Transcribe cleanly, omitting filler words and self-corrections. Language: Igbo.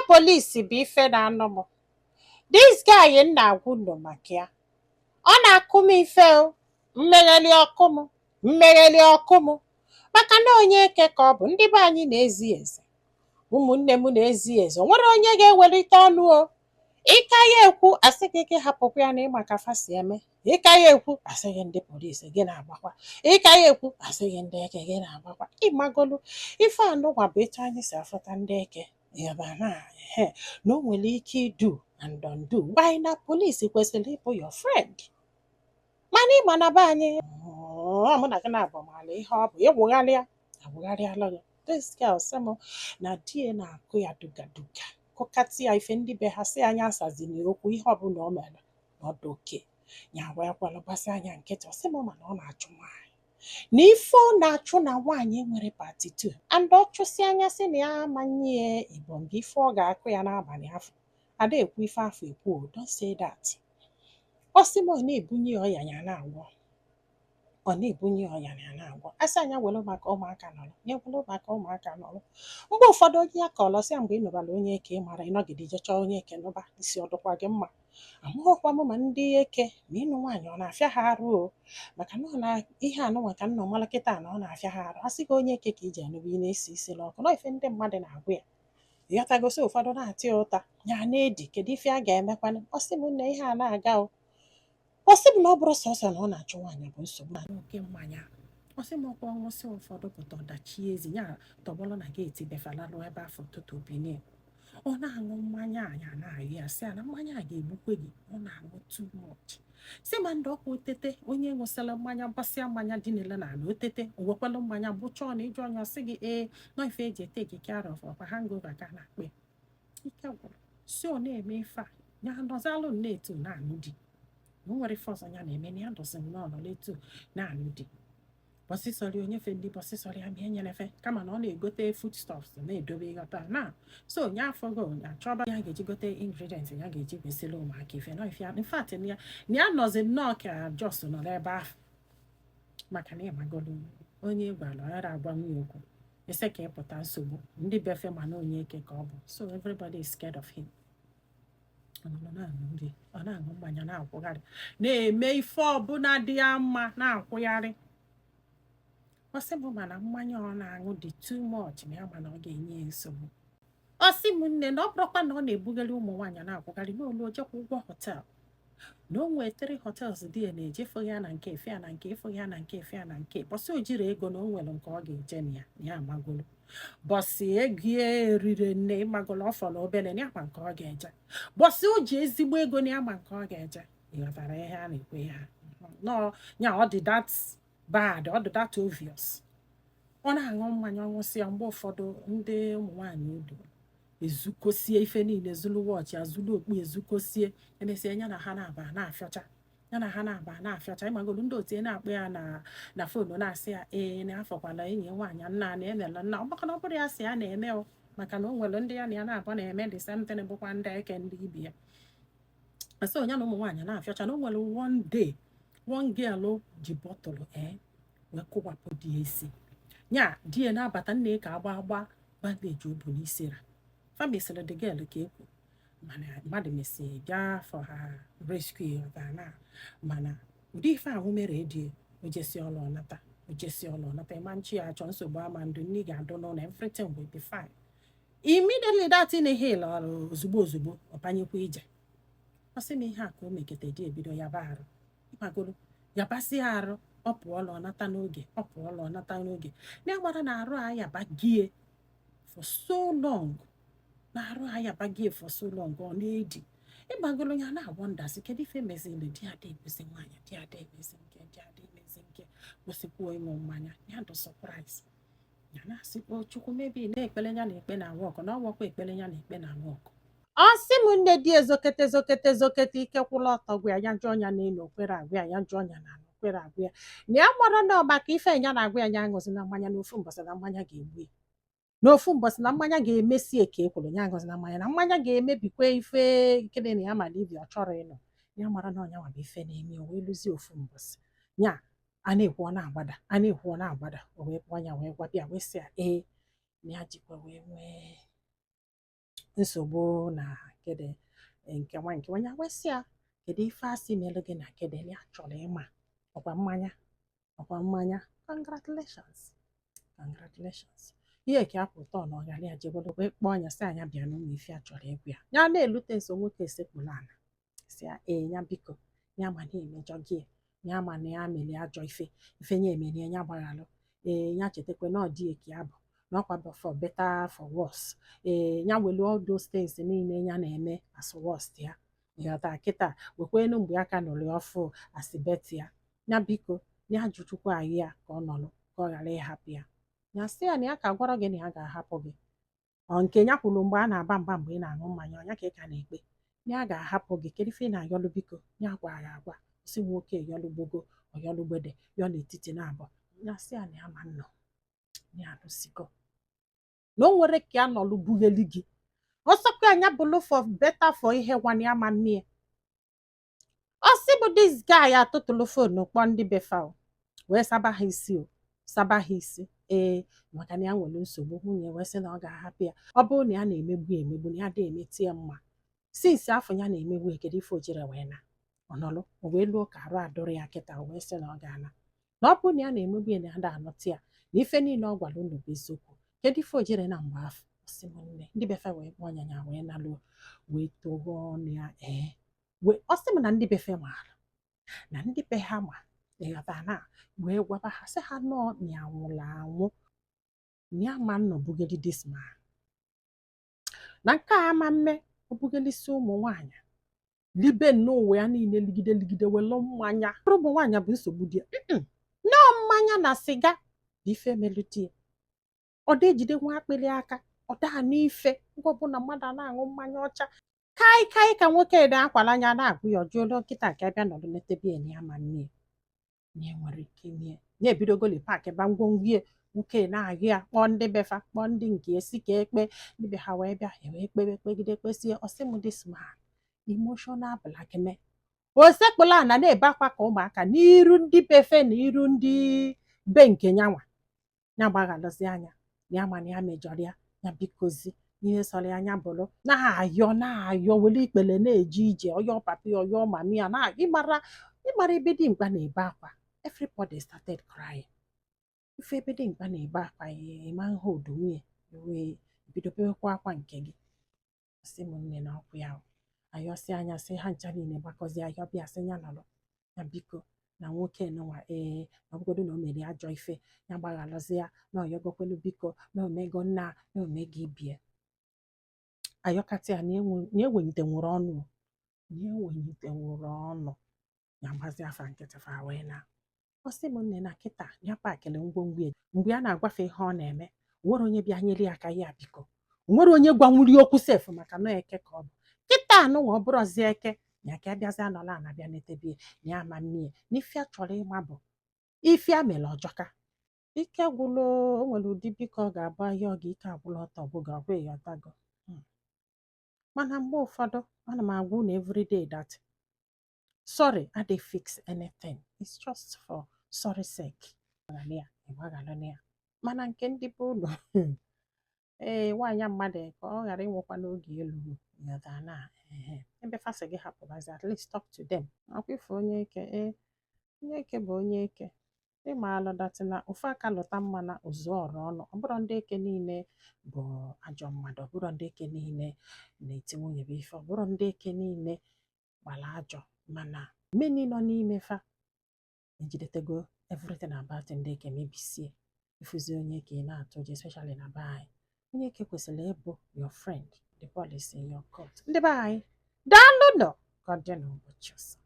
Polisi bụ ife na-anụ m. This guy m na-agwa unu maka ya, ọ na-akụ m ife o mmegheli ọkụ m, mmegheli ọkụ m, maka na onye eke ka ọ bụ. Ndị be anyị na-ezi ezi, ụmụnne m na-ezi ezi. O nwere onye ga-ewelite ọnụ o ịka ya ekwu, asị gị gị hapụkwa ya na ịma ka fa si eme. Ịka ya ekwu, asị gị ndị polisi gị na-agbakwa. Ịka ya ekwu, asị gị ndị eke gị na-agbakwa. Ịmagolu ife anụnwa bụ etu anyị si afụta ndị eke yaba na ehe na o nwere ike idu and undo. Why na polisi kwesịrị ịbụ your friend, mana ịma na be anyị, ọ mụ na gị na-abụ maala ihe ọ bụ ịwụgharịa awụgharịala gị. This girl sị m na di ya na-akụ ya duga duga, kụkatị ya ife. Ndị be ha sị anya asazini okwu, ihe ọbụla o mere na ọ dị oke ya wee kwalụ gbasị anya nkịtị. Ọ sị m mana ọ na-achụ nwaanyị na ife ọ na-achụ na nwaanyị nwere part 2 and ọ chụsị anya, sị na ya amanye ya ibonga ife ọ ga-akụ ya n'abalị afọ ada ekwu ife afọ ekwu o. Don't say that. Ọ sị m ọ na-ebunye ya ọya, ya na-agwọ, ọ na-ebunye ya ọya, ya na-agwọ. Asị anya were maka ụmụaka nọrọ ya, were maka ụmụaka nọrọ. Mgbe ụfọdụ onye ya kọrọ sị ya mgbe ị nụbara onye eke, ị mara ịnọgide ije chọọ onye eke nụba isi ọdụkwa gị mma. Amụghọkwa m ma ndị eke ma ịnụ nwaanyị ọ na-afịa ha arụ o, maka na ọ na ihe anụnwa ka nna ọmala kịta na ọ na-afịa ha arụ. Asị gị onye eke ka iji anụba, ị na-esi isi n'ọkụ nọ. Ife ndị mmadụ na-agwa ya, ịghọtagosi ụfọdụ na-atị ya ụta ya na-edi. Kedu ife a ga-emekwanụ? Ọ sị m nne, ihe a na-aga o. Ọ sị m na ọ bụrụ sọsọ na ọ na-achụ nwaanyị bụ nsogbu na oke mmanya. Ọ sị m ọkwa ọnwụsị ụfọdụ pụta ọdachi ezi ya tọgbọrọ na gate befalalụ ebe afọ ụtụtụ binie. Ọ na-aṅụ mmanya anya na-ayọ ya, sị ya na mmanya a ga-egbukwe gị. Ọ na-aṅụ too much. Si ma ndị ọkwa otete onye ṅụsịrị mmanya, gbasịa mmanya dị n'ele na ala otete, o wekwalụ mmanya gbụcha na ịjụ ọnya, sị gị ee nọ ife eji e-take care of ọkwa hangover ka a na-akpọ ya. Ike gwụrụ si ọ na-eme ife a ya nọzalụ nne etu na-anụ di na o nwere ife ọzọ ya na-eme na ya nọzi nnọọ nọrọ etu na-anụ di. Bọsị sọrọ onye fe ndị bọsị sọrọ ya ma enyere fe, kama na ọ na-egote foodstuffs na-edobe, ịghọta na so onye afọgo achọba ya ga-eji gote ingredients ya ga-eji kwesịrị ụmụaka ife nọ ife ya. In fact, na ya nọzi nnọọ ka just nọrọ ebe ahụ, maka na ịmagolu onye gwara ọ yara agwa nwunye okwu ese ka ịpụta nsogbu ndị befe, mana onye eke ka ọ bụ, so everybody is scared of him. Ọ nọ na-aṅụ nri, ọ na-aṅụ mmanya, na-akwụgharị, na-eme ife ọbụla dị ya mma, na-akwụgharị. Ọ sị bụ mana mmanya ọ na-aṅụ dị too much na ya, mana ọ ga-enye ya nsogbu. Ọ sị m nne na ọ bụrụkwa na ọ na-ebugharị ụmụ nwaanyị na-akwụgharị n'olu, ojekwa ụgwọ hotel na o nwee three hotels dị ya na-eje efoghị ya na nke efe ya na nke efoghị ya na nke efe ya na nke bọsị. O jiri ego na o nwere nke ọ ga-eje na ya na ya amagolo bọsị ego ya erire nne, ịmagolo ọ fọrọ obere na ya ma nke ọ ga-eje. Bọsị o ji ezigbo ego na ya ma nke ọ ga-eje. Ịghọtara ihe a na-ekwe ya nọọ ya? Ọ dị that bad, ọ dị that obvious. Ọ na-aṅụ mmanya, ọṅụsị ya, mgbe ụfọdụ ndị ụmụ nwaanyị odo ezukosie ife niile, zulu watch, azụlụ okpu, ezukosie. Emesịa ya na ha na-aba na-afịọcha, ya na ha na-aba na-afịọcha. Ịmagolu ndị otu na-akpọ ya na phone na-asị ya ee na afọkwala enyi ya nwaanyị nna na emela nna ọ maka na ọ bụrụ ya sị ya na-eme o, maka na o nwere ndị ya na ya na-abụ na-eme the same thing, bụkwa ndị eke ndị ibi ya. Asị onye na ụmụ nwaanyị na-afịọcha na o nwere one day, one girl ji bottle ee wee kụwapụ di ya isi nya. Di ya na-abata nne ka agba agba bandage o bu n'isi ra fa mesịrị the girl ka ekwu, mana mmadụ mesịrị bịa for her rescue na mana ụdị ife ahụ mere edi ojesi ọlụ ọnata, ojesi ọlụ ọnata, ịma nchi ya achọ nsogbu ama ndụ nni ga-adụ n'ụlọ, everything will be fine. Immediately that thing heal ọrụ ozugbo ozugbo, ọ banyekwa ije. Ọ sị na ihe a ka o mekete dị ebido yaba arụ, ịmagolo yabasị arụ, ọ pụọla ọnata n'oge, ọ pụọla ọnata n'oge. Na ya gbara na arụ a yabagie for so long, na arụ a yabagie for so long, ọ na-edi. Ịgbagolo ya na-awọndasị kedu ife meziri di ada emezi nwaanyị, di ada emezi nke, di ada emezi nke, kwụsịkwuo ịṅụ mmanya. Ya dị surprise, ya na-asị o Chukwu mebi na ekpere ya na ekpe na work, na ọwọkwa ekpere ya na ekpe na work. Ọ sị m nne di ezokete zokete zokete ike kwụla ọtọ gwa ya, ya jụọ ya n'elu okwere agwa ya, ya jụọ ya n'ala okwere agwa ya, na ya mara na ọ maka ife ya na-agwa ya, ya aṅụzi na mmanya n'ofu mbọsị na mmanya ga-egbu ya, n'ofu mbọsị na mmanya ga-emesi eke ekwuru ya aṅụzi na mmanya, na mmanya ga-emebikwa ife nkene na ya ma na ibi ọ chọrọ ịnọ. Ya mara na ọnya nwa bụ ife na-eme. O wee lụzie ofu mbọsị ya a na-ekwu ọ na-agbada, a na-ekwu ọ na-agbada, o wee kpọọ ya wee gwa bịa wee sị ya ee na ya jikwa wee nwee Nsogbu na gịnị nke nwa nke nwa ya wee sị ya, kedu ife asị melụ gị na gịnị ya chọrọ ịma? Ọkwa mmanya, ọkwa mmanya. Congratulations, congratulations. Ihe ka apụta na ọghara ya jegoro wee kpọọ ya, sị anya bịa n'ụmụ ife a chọrọ ịgwa ya. Ya na-elute nso, nwoke esekpuru ala, sị ya, ee, ya biko, ya ma na emejọ gị, ya ma na ya mere ajọ ife, ife ya emere ya gbaghalụ. Ee, ya chetakwa na ọ dị eke ya bụ na ọkwa bụ for better, for worse. Ee, ya welu all those things niile ya na-eme as worst ya, ịghọta kịta, wekwenu mgbe aka nụrụ ya ọfụ as better ya. Ya biko, ya jụchukwu anyị ya ka ọ nọrọ, ka ọ ghara ịhapụ ya. Ya sị ya na ya ka gwara gị na ya ga-ahapụ gị. Ọ nke ya kwuru mgbe a na-aba mba, mgbe ị na-aṅụ mmanya, ọnya ka ị ka na-ekpe na ya ga-ahapụ gị? Kedu ife ị na-ayọlụ? Biko, ya gwara ya agwa, si nwoke yọlụgbogo ọyọlụgbede yọ n'etiti na-abụ. Ya sị ya na ya ma nnọ na ya alụsigo, na o nwere ka ya nọlụ bugheli gị ọsọkwa anya bụlụ for better, for ihe gwana ya ma mmie. Ọ sị bụ this guy atụtụlụ phone kpọọ ndị befa o, wee saba ha isi o, saba ha isi. Ee, maka na ya nwere nsogbu, nwunye wee sị na ọ ga-ahapụ ya, ọ bụrụ na ya na-emegbu ya emegbu, na ya dị emeti ya mma since afọ ya na-emegbu ya. Kedu ife o jere wee na ọnọlụ o wee luo ka arụ adụrụ ya kịta, o wee sị na ọ ga-ana, na ọ bụrụ na ya na-emegbu ya, na ya da anọtị ya, na ife niile ọ gwara unu bụ eziokwu? Kedu ife o jere na mgbe afọ? Ọ sị m nne, ndị befe wee kpọọ ya, ya wee nalụọ, wee tụọ ọnụ ya. Ee, wee ọ sị m na ndị befe maara na ndị be ha ma, ịghọta, na wee gwaba ha, sị ha nọọ na ya nwụrụ anwụ, na ya ma nnọ bugeli this man, na nke a ama mme obugelisi ụmụ nwaanyị libe nnọọ ụwa ya niile, ligide ligide welu mmanya. Ụmụ nwaanyị bụ nsogbu dị ya. Nnọọ mmanya na siga bụ ife melu di ya. Ọ da ejide nwa akpịrị aka, ọ daa n'ife ngwa ọbụla mmadụ a na-aṅụ mmanya ọcha kai kai ka nwoke na-akwala anya na-agụ ya. Ọjụọ dọkịta ka bịa nọdụ netebe ya na ya ma nne na ya nwere ike ime ya ebidogoli pack ba ngwongwo ya. Nwoke na-agụ ya, kpọọ ndị befa, kpọọ ndị nke esi ka ekpe, ndị be ha wee bịa, e wee kpebe, kpegide, kpesie. Ọsị m this man emotional blackmail, o sekpụla ana na-ebe akwa ka ụmụaka n'iru ndị befe na iru ndị be nke nyanwa. Ya gbaghalụzi anya na ya ma na ya mejọrọ ya, ya bikozi, ihe sọrọ ya anya bụrụ na-ayọ na-ayọ, were ikpele na-eje ije, ọyọ papi, ọyọ mami ya na ịmara ịmara ebe dimkpa na-ebe akwa. Everybody started crying. Ife ebe dimkpa na-ebe akwa, ịma nha odu nwunye wee bido bewekwa akwa nke gị. Sị m nne, na ọkwụ ya ayọsị anya, sị ha ncha niile gbakọzie ayọ bịa, sị ya nọrọ, ya biko, na nwoke nụnwa, ee, na ọbụgodo na o mere ajọ ife, ya gbaghalụzi ya, na ọyọgokwelu, biko, na omego nna, na omego ibie. Ayọkata ya na ewelite nwụrụ ọnụ, na ewelite nwụrụ ọnụ, ya gbazi afa nkịtị fa wee na. Ọ sị m nne, na kịta ya packịrị ngwongwo ya. Mgbe ya na-agwafe ihe ọ na-eme, nwere onye bịa nyere ya aka, ya biko, nwere onye gwanwuri okwu sef, maka na eke ka ọ bụ kịta anụnwa, ọ bụrọzi eke ya ka abịazi anọla ana bịa netebie na ya ama mmie. Na ife a chọrọ ịma bụ ife a mere ọjọka ike gwụlụ. O nwere ụdị biko ọ ga-abụ ahịa ọ ga ike agwụla ọtọ ọbụga ọgwa ịghọtago. Mana mgbe ụfọdụ ana m agwa unu everyday that sorry adịghị fix anything, it's just for sorry sake. Ya ịgbaghalụ ya, mana nke ndị be ụlọ, ee, nwaanyị mmadụ ka ọ ghara ịnwụkwa n'oge elu ịghọta na ehe ebe fasị gị hapụbazi, at least talk to them. Akwa ife onye eke, ee, onye eke bụ onye eke, ịmaalụ that na ofu aka lụta mmana ozu ọrụ ọnụ. Ọ bụrụ ndị eke niile bụ ajọ mmadụ, ọ bụrụ ndị eke niile na-eti nwunye bụ ife, ọ bụrụ ndị eke niile gbara ajọ, mana many nọ n'ime fa ejidetego everything about ndị eke mebisie. Ịfụzi onye eke, ị na-atụ ụjọ, especially na be anyị. Onye eke kwesịrị ịbụ your friend. The ball is in your court. Ndị be anyị, daalụ nọ ka ọ dị n'ụbọchị ọzọ.